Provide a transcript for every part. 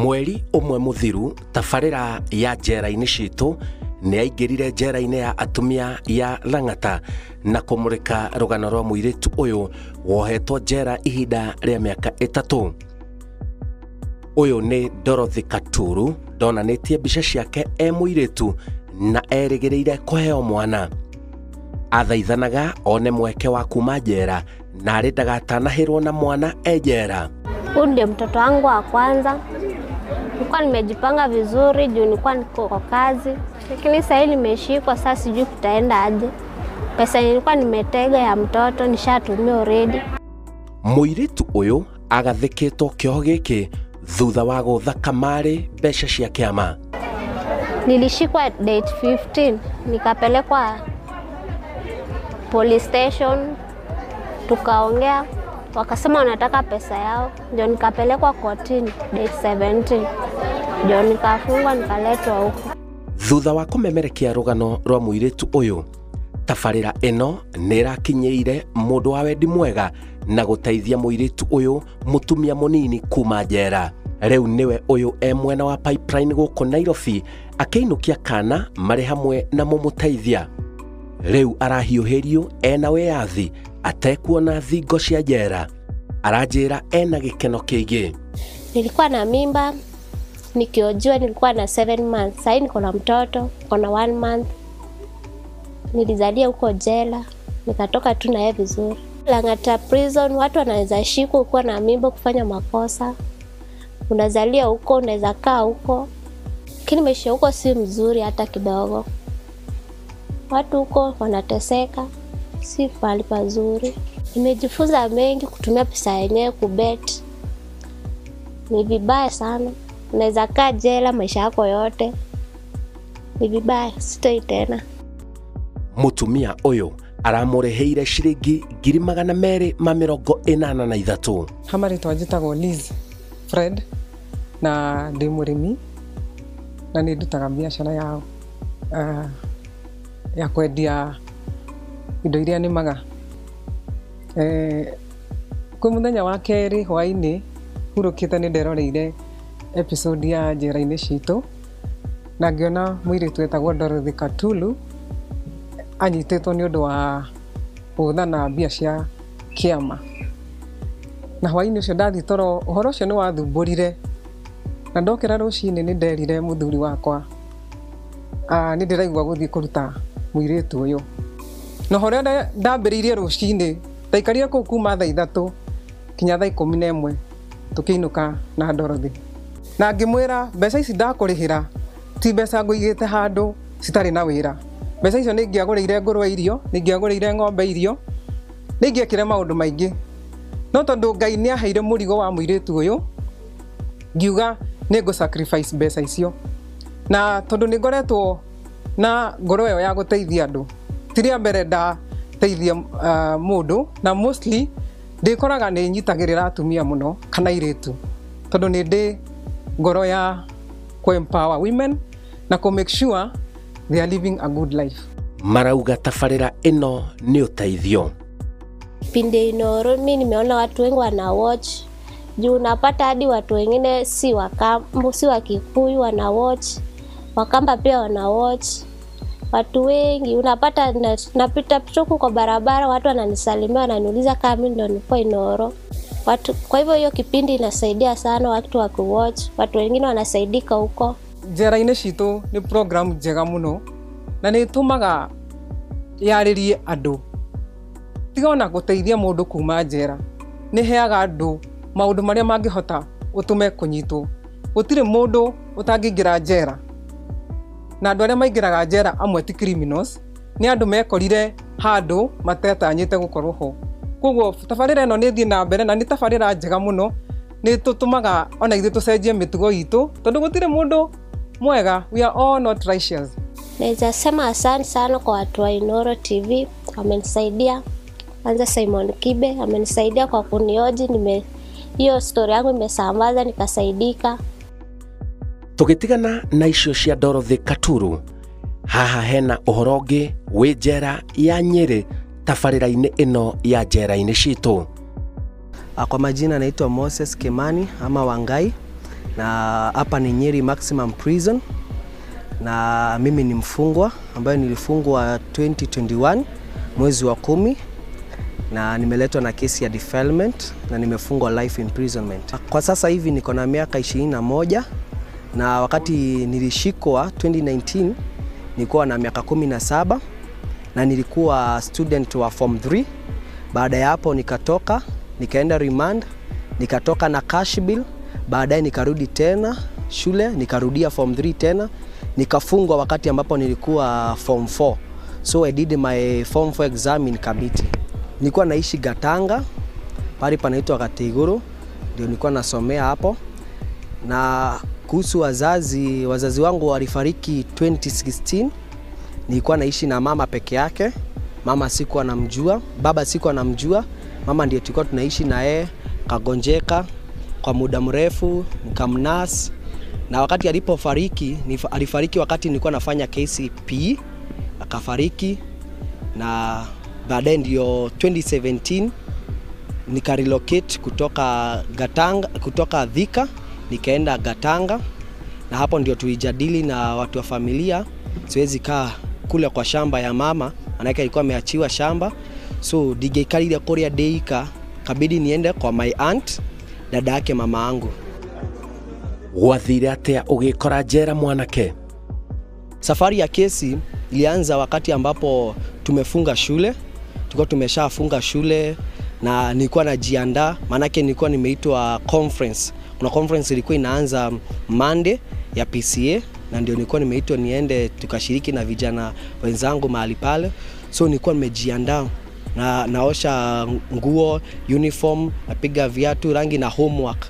Mweri ũmwe mũthiru tabarĩra ya njera-inĩ citũ nĩ aingĩrire njera-inĩ ya atumia ya Lang'ata na kũmũrĩka rũgano rwa mũirĩtu ũyũ wohetwo njera ihinda rĩa mĩaka 3. Ũyũ nĩ Dorothy Katuru ndonanĩtie mbica ciake e mũirĩtu na erĩgĩrĩire kũheo mwana. Athaithanaga one mweke wa kuma njera na arĩ ndagatanahĩrwo na mwana e njera. Huyu ndiye mtoto wangu wa kwanza. Nilikuwa nimejipanga vizuri juu nilikuwa niko kwa kazi, lakini sasa hivi nimeshikwa, sasa sijui kutaenda aje. Pesa nilikuwa nimetega ya mtoto nishatumia already. Mũirĩtu ũyũ agathĩkĩtwo kĩoho gĩkĩ thutha wa gũtha kamarĩ mbeca cia kĩama. Nilishikwa date 15 nikapelekwa police station, tukaongea, wakasema wanataka pesa yao, ndio nikapelekwa kotini date 17, ndio nikafungwa nikaletwa huko. Thutha wa kũmemerekia rũgano rwa mũirĩtu ũyũ, tabarĩra ĩno nĩ ĩrakinyĩire mũndũ wa wendi mwega na gũteithia mũirĩtu ũyũ mũtumia mũnini kuma njera. Rĩu nĩwe ũyũ e mwena wa Pipeline gũkũ Nairobi akĩinũkia kana marĩ hamwe na mũmũteithia. Rĩu arahiũhĩrio ena wĩyathi atekuona thingo cia njera. Aranjĩra ena gĩkeno kĩingĩ. Nilikuwa na mimba nikiojua nilikuwa na 7 months. Sasa niko na mtoto, niko na 1 month. Nilizalia huko jela, nikatoka tu na yeye vizuri. Lang'ata prison watu wanaweza shikwa ukiwa na mimba kufanya makosa. Unazalia huko, unaweza kaa huko. Lakini maisha huko si mzuri hata kidogo. Watu huko wanateseka, si pahali pazuri. Nimejifunza mengi kutumia pesa yenyewe kubet. Ni vibaya sana. Unaweza kaa jela maisha yako yote. Ni vibaya, sitoi tena. Mũtumia ũyũ aramũrĩhĩire ciringi 283,000. Hamarĩtwa njĩtagwo Liz Fred na ndĩ mũrĩmi na nĩ ndutaga biacara ya kwendia indo iria nĩmaga. Kwĩ mũthenya wa kerĩ hwaĩ-inĩ hurũkĩte nĩ nderoreire episode ya njera-inĩ citũ na ngĩona mũirĩtu etagwo Dorothy Katulu anyitĩtwo nĩ ũndũ wa gũthana mbia cia kĩama. Na hwaĩ-inĩ ũcio ndathiĩ toro, ũhoro ũcio nĩ wathumbũrire na ndokĩra rũcinĩ nĩ nderire mũthuri wakwa nĩ ndĩraigua gũthiĩ kũruta mũirĩtu ũyũ. Na ũhoro ndambĩrĩirie rũcinĩ ndaikarire kũu kuma thaa 3 kinya thaa 11 tũkĩinũka na Dorothy. Na ngĩmwĩra mbeca ici ndakũrĩhĩra ti mbeca ngũigĩte handũ citarĩ na wĩra. Mbeca icio nĩ ingĩagũrĩire ngũrwe irio, nĩ ingĩagũrĩire ng'ombe irio, nĩ ingĩekire maũndũ maingĩ. No tondũ Ngai nĩ aheire mũrigo wa mũirĩtu ũyũ, ngiuga nĩ ngũ sacrifice mbeca icio. Na tondũ nĩ ngoretwo na ngoro ĩyo ya gũteithia andũ, ti rĩa mbere ndateithia mũndũ, na mostly ndĩkoraga nĩ nyitagĩrĩra atumia mũno kana airĩtu, tondũ nĩ ndĩ ngoro ya kũ empower women na kũ make sure they are living a good life. Marauga tabarĩra ĩno nĩ ũteithio. Pinde Inooro mimi nimeona watu wengi wana watch. Juu unapata hadi watu wengine si Wakamba, si wa Kikuyu wana watch. Wakamba pia wana watch. Watu wengi unapata napita huku kwa barabara watu wananisalimia wananiuliza kama mimi ndo nipo Inooro. Watu, kwa hivyo hiyo kipindi inasaidia sana watu wa kuwatch, watu wengine wanasaidika huko. Njera-inĩ citũ nĩ program njega mũno na nĩ ĩtũmaga yarĩrie andũ. Tiga ona gũteithia mũndũ kuma njera, nĩ ĩheaga andũ maũndũ marĩa mangĩhota ũtũme kũnyitwo. Gũtirĩ mũndũ ũtangĩingĩra njera, na andũ arĩa maingĩraga njera amwe ti criminals, nĩ andũ mekorire handũ matetanyĩte gũkorwo ho. Koguo tabarĩra ĩno nĩ ĩthiĩ na mbere na nĩ tabarĩra njega mũno, nĩ tũtũmaga ona ithuĩ tũcenjie mĩtugo itũ, tondũ gũtirĩ mũndũ mwega, we are all not righteous. Naweza sema asante sana kwa watu wa Inooro TV, wamenisaidia. Kwanza Simon Kibe amenisaidia kwa kunioji, hiyo story yangu imesambaza nikasaidika. Tũgĩtigana na icio cia Dorothy Katuru, haha hena ũhoro ũngĩ wĩ njera ya Nyĩrĩ tabarĩra-inĩ ĩno ya njera-inĩ citũ. Kwa majina naitwa Moses Kimani ama Wangai. na hapa ni Nyeri Maximum Prison, na mimi ni mfungwa ambaye nilifungwa 2021 mwezi wa 10, na nimeletwa na kesi ya defilement na nimefungwa life imprisonment. Kwa sasa hivi niko na miaka 21, na wakati nilishikwa 2019 nilikuwa na miaka 17 na nilikuwa student wa form 3. Baada ya hapo nikatoka, nikaenda remand, nikatoka na cash bill, baadaye nikarudi tena shule, nikarudia form 3 tena, nikafungwa wakati ambapo nilikuwa form 4. So I did my form 4 exam in Kamiti. Nilikuwa naishi Gatanga, pale panaitwa Gatiguru, ndio nilikuwa nasomea hapo. Na kuhusu wazazi, wazazi wangu walifariki 2016. Nilikuwa naishi na mama peke yake. Mama sikuwa namjua, baba sikuwa namjua. Mama ndiye tulikuwa tunaishi na yeye, kagonjeka kwa muda mrefu, nikamnurse. Na wakati alipofariki, alifariki wakati nilikuwa nafanya KCPE, akafariki. Na baadaye ndio 2017 nikarelocate kutoka Gatanga, kutoka Thika nikaenda Gatanga, na hapo ndio tulijadili na watu wa familia, siwezi kaa kule kwa shamba ya mama, manake alikuwa ameachiwa shamba. So ndigaikarire kuria ndeika, kabidi niende kwa my aunt, dada yake mama yangu. Gwathire atia ugikora jera mwanake? Safari ya kesi ilianza wakati ambapo tumefunga shule. Tulikuwa tumeshafunga shule na nilikuwa najiandaa, manake nilikuwa nimeitwa conference. Kuna conference ilikuwa inaanza Monday ya PCA, na ndio nilikuwa nimeitwa niende tukashiriki na vijana wenzangu mahali pale. So nilikuwa nimejiandaa na naosha nguo, uniform, napiga viatu rangi na homework.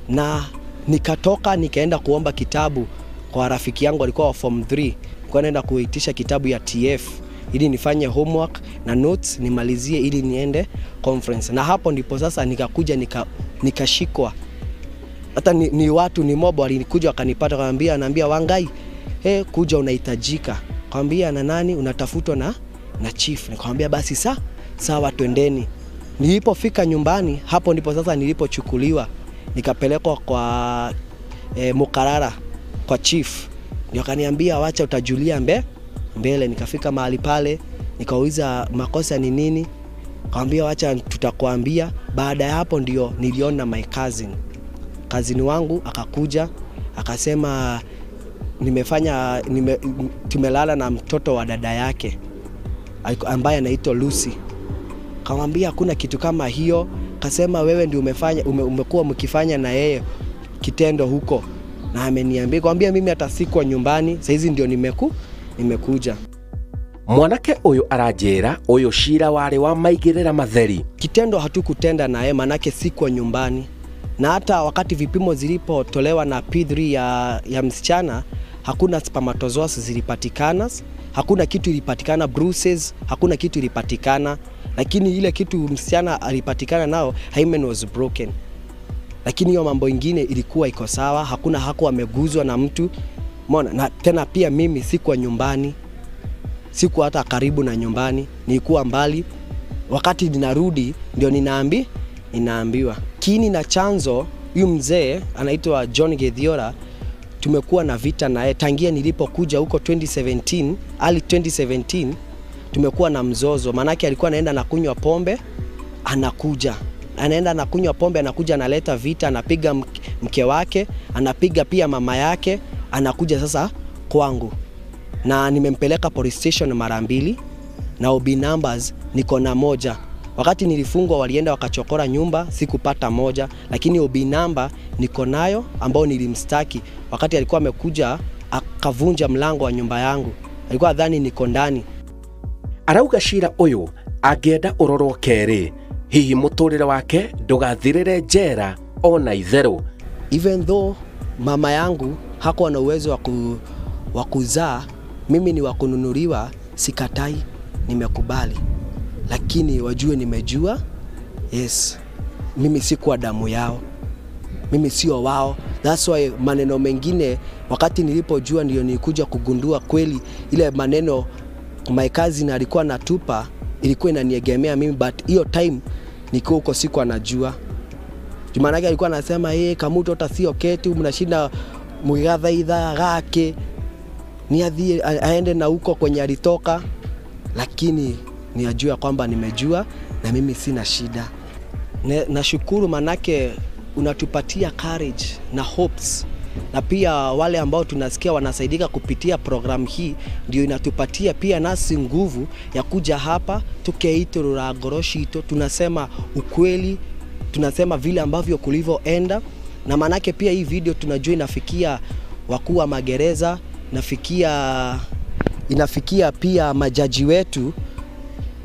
Na nikatoka nikaenda kuomba kitabu kwa rafiki yangu alikuwa wa form 3. Nilikuwa naenda kuitisha kitabu ya TF ili nifanye homework na notes nimalizie ili niende conference. Na hapo ndipo sasa nikakuja nikashikwa. Hata ni watu ni mob walikuja wakanipata, wakaniambia, anaambia Wangai, hey, kuja unahitajika. Nikamwambia na nani unatafutwa na chief. Nikamwambia basi sawa twendeni. Nilipofika nyumbani hapo ndipo sasa nilipochukuliwa nikapelekwa kwa Mukarara kwa chief. Ndio akaniambia wacha utajulia mbele. Nikafika mahali pale nikauliza makosa ni nini, akamwambia wacha tutakwambia. Baada ya hapo ndio niliona my cousin. Cousin wangu akakuja akasema tumelala na mtoto wa dada yake ambaye anaitwa Lucy. Akamwambia hakuna kitu kama hiyo. Akasema wewe ndio umekuwa mkifanya na yeye kitendo huko. Na ameniambia, kwambia mimi hata sikuwa nyumbani, saizi ndio nimekuja. Mwanake uyu aranjira uyu cira wari wa maigirira matheri. Kitendo hatukutenda na yeye manake sikuwa nyumbani. Na hata wakati vipimo zilipotolewa na P3 ya msichana, hakuna spermatozoa zilipatikana, hakuna kitu ilipatikana, bruises, hakuna kitu ilipatikana. Lakini ile kitu msichana alipatikana nao, hymen was broken. Lakini hiyo mambo ingine ilikuwa iko sawa, hakuna hakuwa ameguzwa na mtu. Umeona? Na tena pia mimi sikuwa nyumbani, sikuwa hata karibu na nyumbani, nilikuwa mbali. Wakati ninarudi ndio ninaambiwa. Kini na chanzo, huyu mzee anaitwa John Gethiora, tumekuwa na vita naye tangia nilipokuja huko 2017, early 2017 tumekuwa na mzozo. Manake alikuwa anaenda na kunywa pombe, anakuja. Anaenda na kunywa pombe, anakuja analeta vita, anapiga mke wake, anapiga pia mama yake, anakuja sasa kwangu. Na nimempeleka police station mara 2 na OB numbers niko na 1. Wakati nilifungwa walienda wakachokora nyumba, sikupata 1, lakini OB number niko nayo ambao nilimstaki. Wakati alikuwa amekuja akavunja mlango wa nyumba yangu. Alikuwa dhani niko ndani. Arauga cira uyu angĩenda ũrorwo kerĩ, hihi mũtũrĩre wake ndũgathirĩre njera ona itherũ. Even though mama yangu hakuwa na uwezo wa kuzaa, mimi ni wa kununuliwa, sikatai, nimekubali. Lakini wajue nimejua, yes, mimi sikuwa damu yao, mimi sio wao. That's why maneno mengine wakati nilipojua ndio nilikuja kugundua kweli ile maneno my cousin alikuwa anatupa ilikuwa inaniegemea mimi, but hiyo time niko huko sikuwa najua. Maanake alikuwa anasema eh, kamutu hata sio ketu, mnashinda mkigathaitha gake ni athie aende na huko kwenye alitoka, lakini ni ajua kwamba nimejua na mimi sina shida. Nashukuru manake unatupatia courage na hopes, na pia wale ambao tunasikia wanasaidika kupitia programu hii ndio inatupatia pia nasi nguvu ya kuja hapa tukeiturura ngoro citũ. Tunasema ukweli, tunasema vile ambavyo kulivyoenda, na manake pia hii video tunajua inafikia wakuu wa magereza, inafikia pia majaji wetu,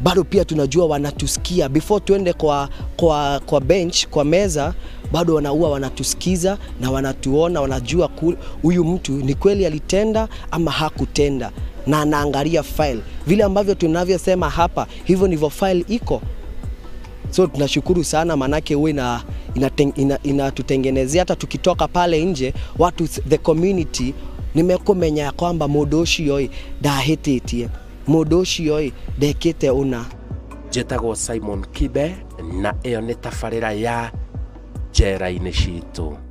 bado pia tunajua wanatusikia before tuende kwa bench, kwa meza, bado wanaua wanatusikiza na wanatuona, wanajua huyu mtu ni kweli alitenda ama hakutenda, na anaangalia file vile ambavyo tunavyosema hapa, hivyo ndivyo file iko. So tunashukuru sana manake huwa inatutengenezea hata tukitoka pale nje watu the community nimekumenya ya kwamba mũndũ ũcio ĩ ndahĩtĩtie, mũndũ ũcio ĩ ndekĩte ũna. Njĩtagwo Simon Kibe na ĩyo nĩ tabarĩra ya njera-inĩ citũ.